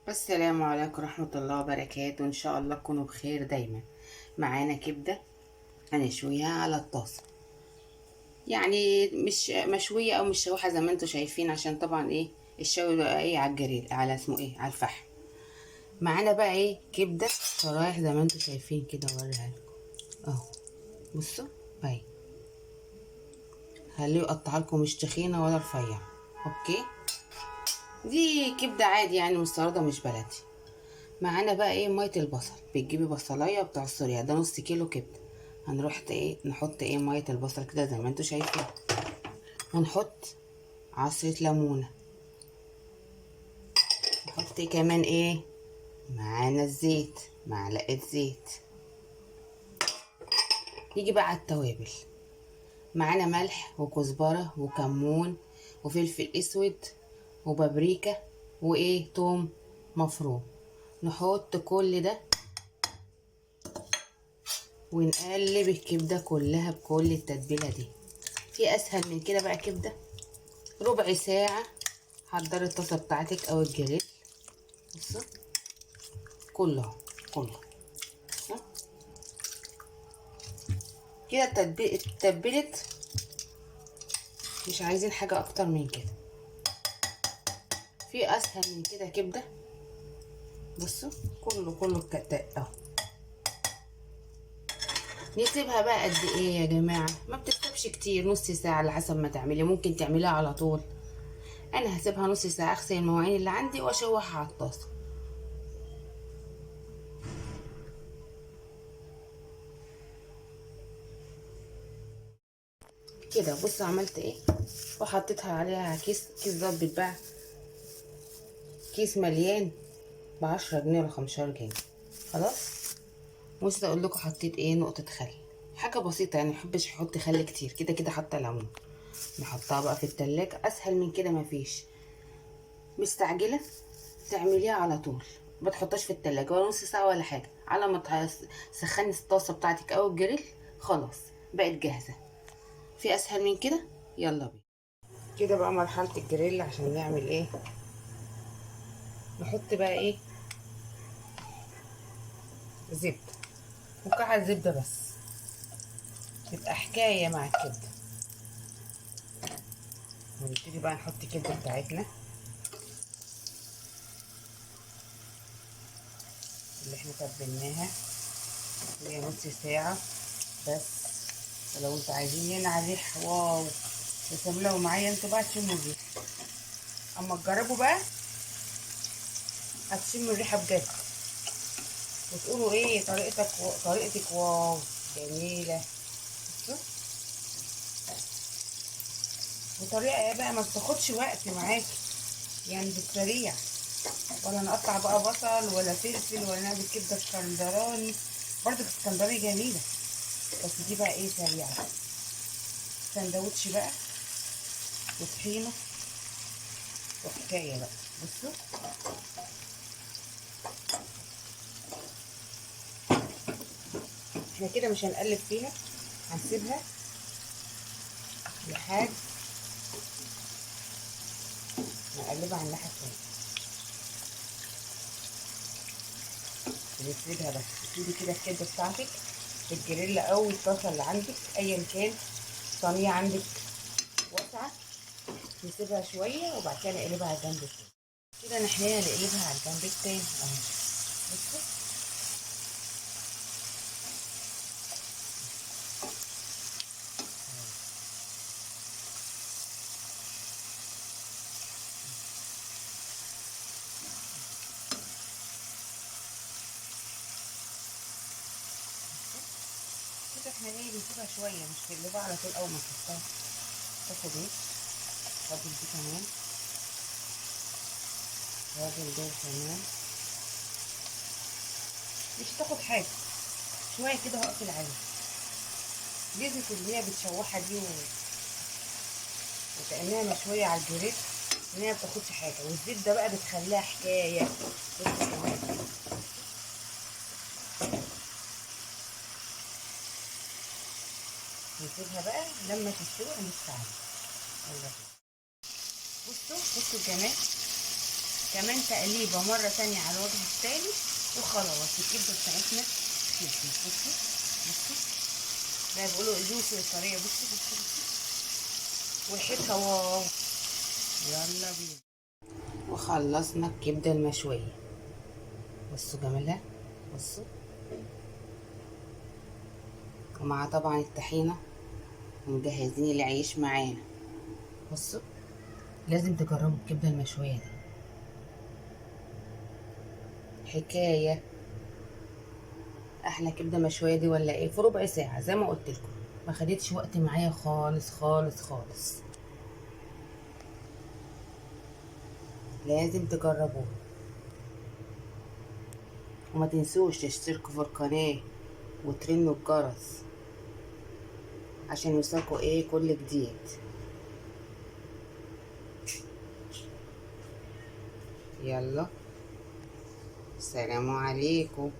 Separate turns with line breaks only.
السلام عليكم ورحمة الله وبركاته. إن شاء الله تكونوا بخير دايما. معانا كبدة هنشويها على الطاسة، يعني مش مشوية أو مش شوحة زي ما انتوا شايفين، عشان طبعا ايه الشوي بقى ايه على الجريل، على اسمه ايه، على الفحم. معانا بقى ايه كبدة شرايح زي ما انتوا شايفين كده، اوريها لكم اهو. بصوا اهي، خليه يقطعها لكم مش تخينة ولا رفيعة. okay، دي كبدة عادي يعني مستوردة مش بلدي. معانا بقى ايه مية البصل، بتجيبي بصلايه وبتعصريها، ده نص كيلو كبده. هنروح ايه نحط ايه مية البصل كده زي ما انتوا شايفين، ونحط عصره ليمونه، نحط إيه كمان ايه معانا الزيت، معلقه زيت. نيجي بقى على التوابل، معانا ملح وكزبره وكمون وفلفل اسود وبابريكا وايه توم مفروم. نحط كل ده ونقلب الكبده كلها بكل التتبيله دي. في اسهل من كده بقى؟ كبده ربع ساعة حضري الطاسه بتاعتك او الجريل. بصوا كله كله كده اتبلت، مش عايزين حاجة اكتر من كده. في اسهل من كده كبده؟ بصوا كله كله اهو. نسيبها بقى قد ايه يا جماعة؟ ما بتسيبش كتير، نص ساعة على حسب ما تعملي، ممكن تعمليها على طول. انا هسيبها نص ساعة، اغسل المواعين اللي عندي واشوحها على الطاسه. كده بصوا عملت ايه، وحطيتها عليها كيس، كيس ده بيتباع كيس مليان ب10 جنيه ولا 15 جنيه. خلاص بصوا اقول لكم حطيت ايه، نقطة خل، حاجة بسيطة يعني، محبش احط خل كتير، كده كده حاطه ليمون. نحطها بقى في التلاجة، اسهل من كده مفيش. مستعجلة تعمليها على طول، ما تحطهاش في التلاجة ولا نص ساعة ولا حاجة، على ما تسخني الطاسه بتاعتك او الجريل خلاص بقت جاهزة. في اسهل من كده؟ يلا بينا كده بقى مرحلة الجريل. عشان نعمل ايه، نحط بقى ايه زبدة، مكعب زبدة بس، تبقى حكاية مع الكبده. ونبتدي بقى نحط الكبده بتاعتنا اللي احنا تبلناها، هي نص ساعة بس. ولو انتوا عايزين هنا على الريح واو، بس لو معايا انتوا بقى تشموا الريحة، اما تجربوا بقى هتشموا الريحة بجد وتقولوا ايه طريقتك طريقتك واو جميلة. بصوا وطريقه ايه بقى ما بتاخدش وقت معاكي يعني، بالسريع، ولا نقطع بقى بصل ولا فلفل ولا نعمل كبده اسكندراني. برضك اسكندراني جميلة، بس دي بقى ايه سريعة، سندوتش بقى وطحينه وحكاية بقى. بصوا احنا كده مش هنقلب فيها، هنسيبها لحد نقلبها على الناحية التانية، نسيبها بس. سيبي كده الكبده بتاعتك في الجريل او الطاسه اللي عندك ايا كان، صينية عندك واسعة، نسيبها شوية وبعد كده نقلبها على الجنب التاني. كده نحن نقلبها على الجنب التاني اهو. بصوا كده احنا ايه بنسيبها شوية، مش بنقلبها على طول اول ما نحطها. تاخد ايه فاضل دي كمان، فاضل دول كمان، مش هتاخد حاجة، شوية كده هقفل عليها. ليزة اللي هي بتشوحها دي وكأنها مشوية على الجريل، ان هي ما بتاخدش حاجة، والزيت ده بقى بتخليها حكاية. بصوا نسيبها بقى لما تستوي نص ساعة. يلا بصوا بصوا الجمال، كمان تقليبه مرة تانية على الوجه التاني، وخلاص الكبده بتاعتنا خلصت. بصوا بصوا زي ما بيقولوا juicy والطريه. بصوا بصوا بصوا وريحتها wow. يلا بينا. وخلصنا الكبده المشويه. بصوا جمالها، بصوا، ومع طبعا الطحينه، ومجهزين العيش معانا. بصوا لازم تجربوا الكبده المشويه دي، حكاية. احلى كبده مشوية دي ولا ايه؟ في ربع ساعة زي ما قلت لكم، ما خدتش وقت معايا خالص خالص خالص. لازم تجربوها، وما تنسوش تشتركوا في القناة وترنوا الجرس عشان يوصلكوا ايه كل جديد. يلا سلام عليكم.